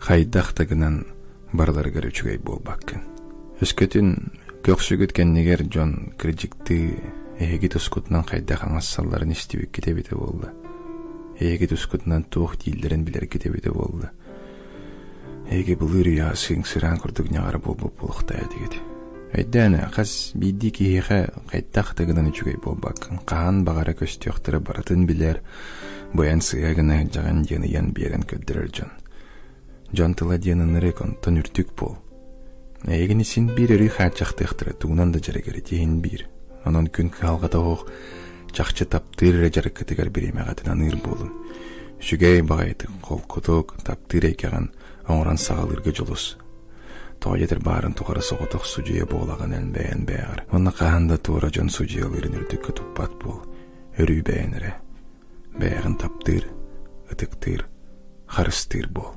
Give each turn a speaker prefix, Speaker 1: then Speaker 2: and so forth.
Speaker 1: Хайдах да гынан барыларыгар үчүгэй буолбаккын. Өскөтүн көхсүгүт кэннигэр дьон кырдьыктыы эһиги тускутунан хайдах аҥассалларын истибиккит эбитэ буолла. Эһиги тускутунан туох дииллэрин билэргит эбитэ буолла. Эһиги былыр үйэҕэ сыыҥсыраан курдук ньаҕара буолбут буолуохтаах этигит. Өйдөөн, хас биирдии киһиэхэ хайдах да гынан үчүгэй буолбаккын, хаһан баҕара көстүөхтэрэ барытын билэр, быйан сыыһа гына сылдьаҕын диэн ыйан биэрэн көрдөрөр дьон. Дьон тыла диэн ынырык, онтон үрдүк буол. Эйигин син биир өрүү хааччахтыахтара, тугунан да дьарыгар итиһин биир. Онон күн кыһалҕата оһох чахчы таптыыр эрэ дьарыккытыгар бириэмэҕитин аныыр буолун. Үчүгэй баҕайытык, холкутук, таптыыр эйгэҕин оҥорон саҕалыырга дьулус. Тоҕо диэтэр баарын тухары соҕотох судьуйа буолаҕын эн бэйэн бэйэҕэр. Уонна хаһан да туора дьон судьуйалыырын үрдүккэ туппат буол. Өрүү бэйэн эрэ. Бэйэҕин таптыыр, ытыктыыр, харыстыыр буол.